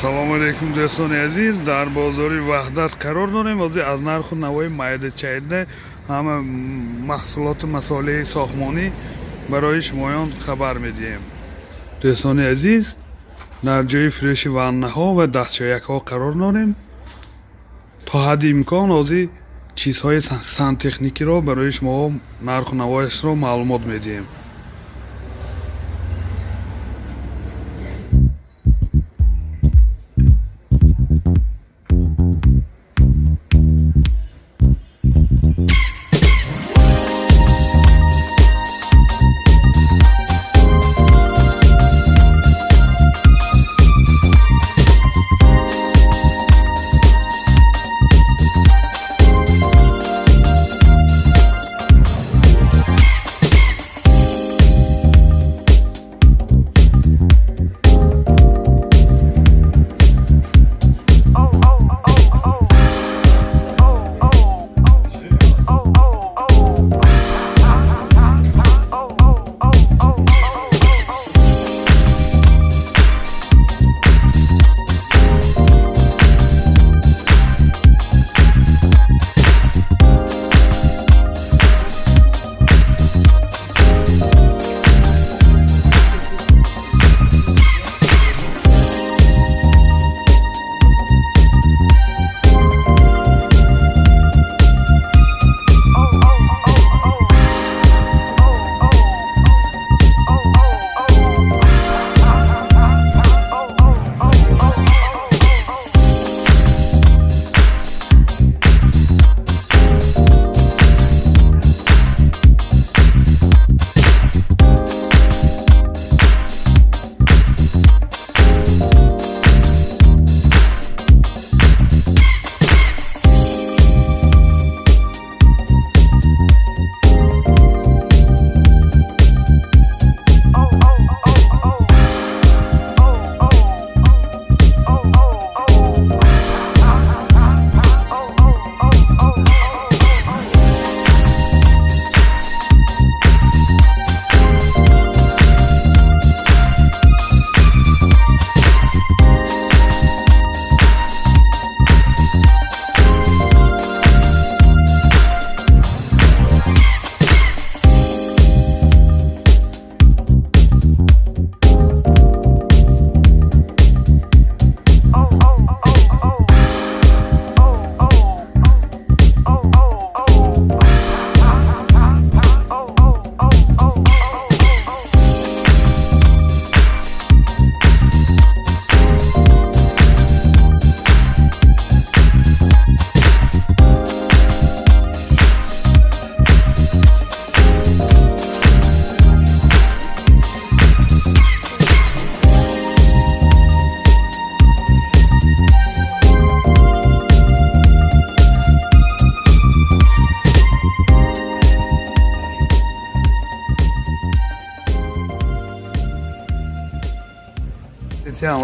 Салому алейкум, дӯстони азиз. Дар бозори Ваҳдат қарор дорем. Ҳозир аз нарху навои майда чайда ҳама маҳсулоту масолеҳи сохтмонӣ барои шумоён хабар медиҳем. Дӯстони азиз, дар ҷои фурӯши ваннаҳо ва дастшӯякҳо қарор дорем. То ҳадди имкон ҳозир чизҳои сантехникиро барои шумо нарху навояшро маълумот медиҳем.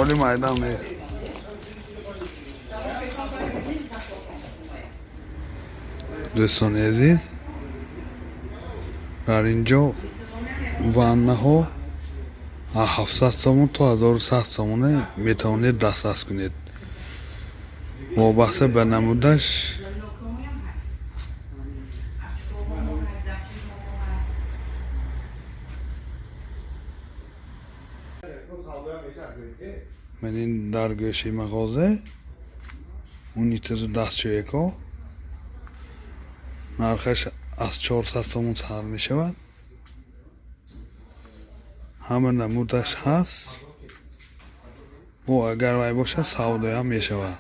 Оли майдан не. Дӯстони азиз, дар ин ҷо ваннаҳо аз 700 сомон то 1100 сомона метавонед дастрас кунед, вобаста ба намудаш. Ман ин дар гӯшаи мағоза унитазу дастшӯякҳо, нархаш аз 400 сомон сар мешавад. Ҳама намудаш ҳаст. Бо агар вай бошад, савдоям мешавад.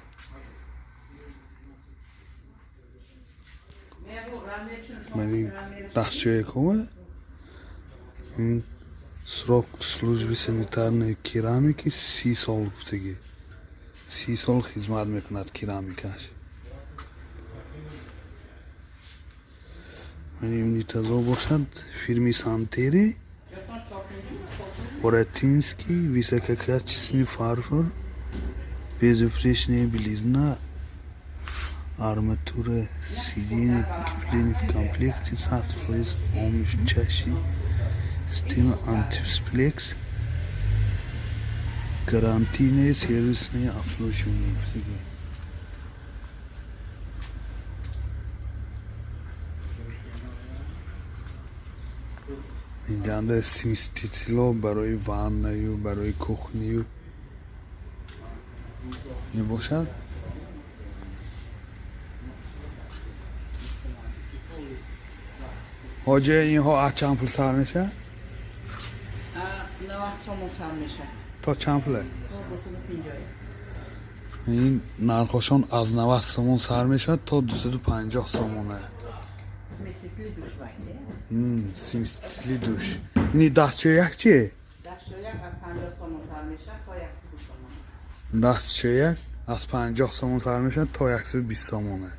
Ман ин дастшӯякҳо, срок службы санитарной керамики 30 сол гуфтагӣ, 30 сол хизмат мекунад керамикаш. Унитазо бошад, фирми Сантери, Боратинский, высококачественный фарфор, безупречная белизна, арматура, сиденье, крепление в комплекте, 100% омывчащий, система антисплекс. Гарантийное сервисное обслуживание. Всего. Инҷанда смеситело барои ваннаю, барои кухнию мебошад. Ҳоҷа, инҳо аз чанд пул сар мешавад? 90 сомон сар мешавад. То чанд пуле? То 250. Ин нархошон аз 90 сомон сар мешавад то 250 сомоне. Смесители душвай. Смесители душ. Ини дастшӯяк чи? Дастшӯяк аз 50 сомон сар мешавад то 120 сомон. Дастшӯяк аз 50 сомон сар мешавад то 120 сомоне.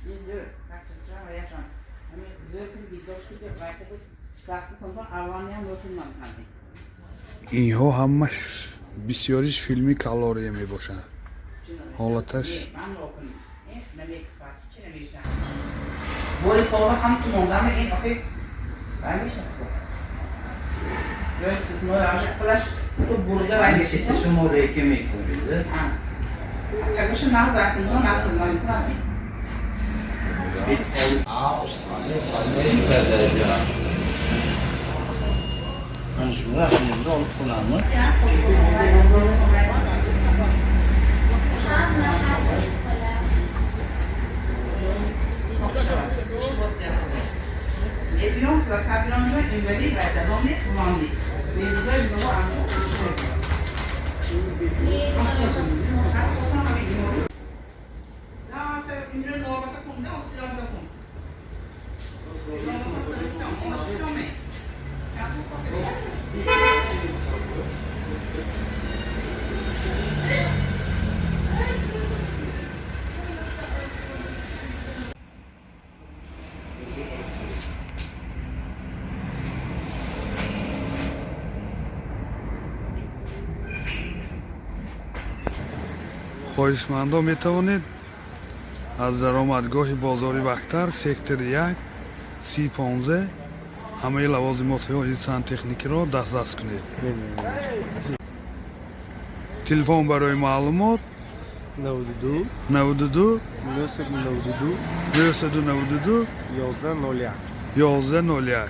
Ин зӯр, какча ваяшон. Ами зӯр кун бидошт ки вайта буд. Вақти кунтон аввалиям лозим намекардем. Инҳо ҳамаш бисёриш филми калория мебошад. Ҳолаташ Ман нокунем. Ин намекфат, чи намешавад. Бори пова ҳам ту мондама ин охи вай мешавад. Ё истиснои ажа пулаш ту бурда вай мешавад. Шумо реки мекунед? Конечно, нағз акнун нағз намекунад. Neyse. Manzura önemli kullanma. Мебиём ва кабинонҷо инвалид ва давоми тумонӣ. Мезои мо аммо. Хоҳишмандо метавонед аз даромадгоҳи бозори Вахтар, сектори 1, C15 ҳамаи лавозимотҳои сантехникиро дастрас кунед. Телефон барои маълумот: 92 92 992 992 11 01. 11 01.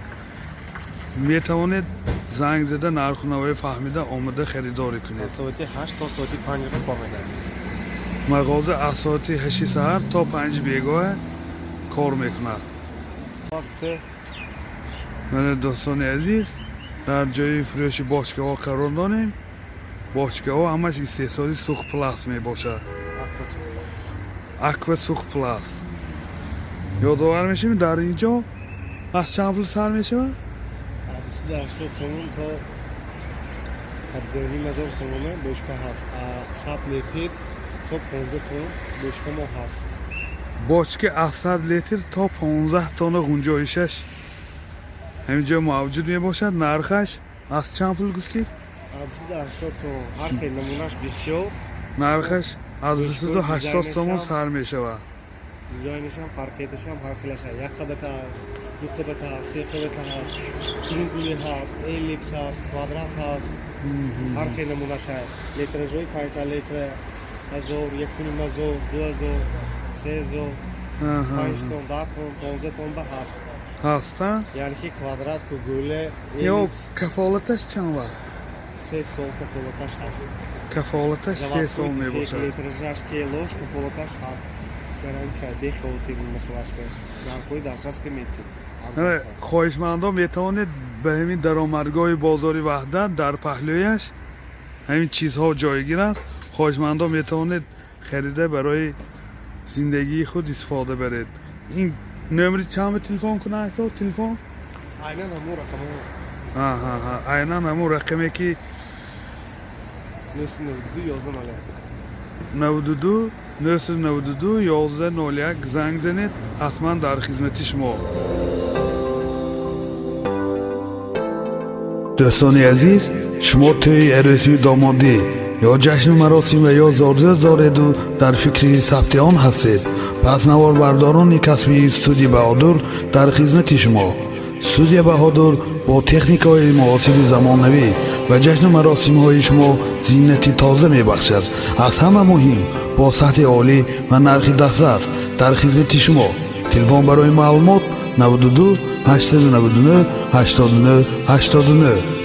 Метавонед занг зада, нарху навои фаҳмида, омада харидорӣ кунед. Аз соати 8 то соати 5 кор мекунад. Мағоза аз соати 8 саҳар то 5 бегоҳа кор мекунад. Вақте Мана, дӯстони азиз, дар ҷои фурӯши бочкаҳо қарор дорем. Бочкаҳо ҳамаш истеҳсоли Сухпласт мебошад. Аква Сухпласт. Аква Сухпласт. Ёдовар мешавем, дар ин ҷо аз чанд пул сар мешавад? Аз 280 сомон то 7500 сомона бочка ҳаст. А 100 литр то 15 тон бочка мо ҳаст. Бочка аз 100 литр то 15 тонна гунҷоишаш ҳамин ҷо мавҷуд мебошад. Нархаш аз чанд пул гуфтед? Аз 280 сомон. Ҳар хел намунаш бисёр. Нархаш аз 280 сомон сар мешавад. Дизайнашам, фарқияташам ҳар хелаш ҳаст. Як қабата ҳаст, ду қабата ҳаст, се қабата ҳаст, треугольный ҳаст, эллипс ҳаст, квадрат ҳаст. Ҳар хел намунаш ҳаст. Литражҳои 500 литра, 1000, 1500, 2000, 3000, 5 тон, 10 тон, 15 тон ба ҳаст. Ҳаста. Яъне ки квадрат, кугуле, Ё эллипс. Кафолаташ чанд вақт? 3 сол кафолаташ ҳаст. Кафолаташ 3 сол мебошад. Литражаш келош кафолаташ ҳаст. Гарантия бехавотир масалаш бе. Нархҳои дастрас ки метид. Хоҳишмандон метавонед ба ҳамин даромадгоҳи бозори Ваҳдат, дар паҳлӯяш ҳамин чизҳо ҷойгир аст. Хоҳишмандон метавонед харида, барои зиндагии худ истифода баред. Ин номери чанд ба телефон кунад, ако, телефон? Айнан ҳамун рақамҳо. Аҳа, айнан ҳамун рақаме ки 992 11 01. 92 992 11 01 занг занед, ҳатман дар хизмати шумо. Дӯстони азиз, шумо тӯи арӯсию домодӣ ё ҷашну маросим ва ё зодрӯз дореду дар фикри сабти он ҳастед, пас наворбардорони касбии студияи Баҳодур дар хизмати шумо. Студия Баҳодур бо техникаҳои муосири замонавӣ ба ҷашну маросимҳои шумо зинати тоза мебахшад. Аз ҳама муҳим, бо сатҳи олӣ ва нархи дастрас дар хизмати шумо. Телефон барои маълумот: 92 899 89 89.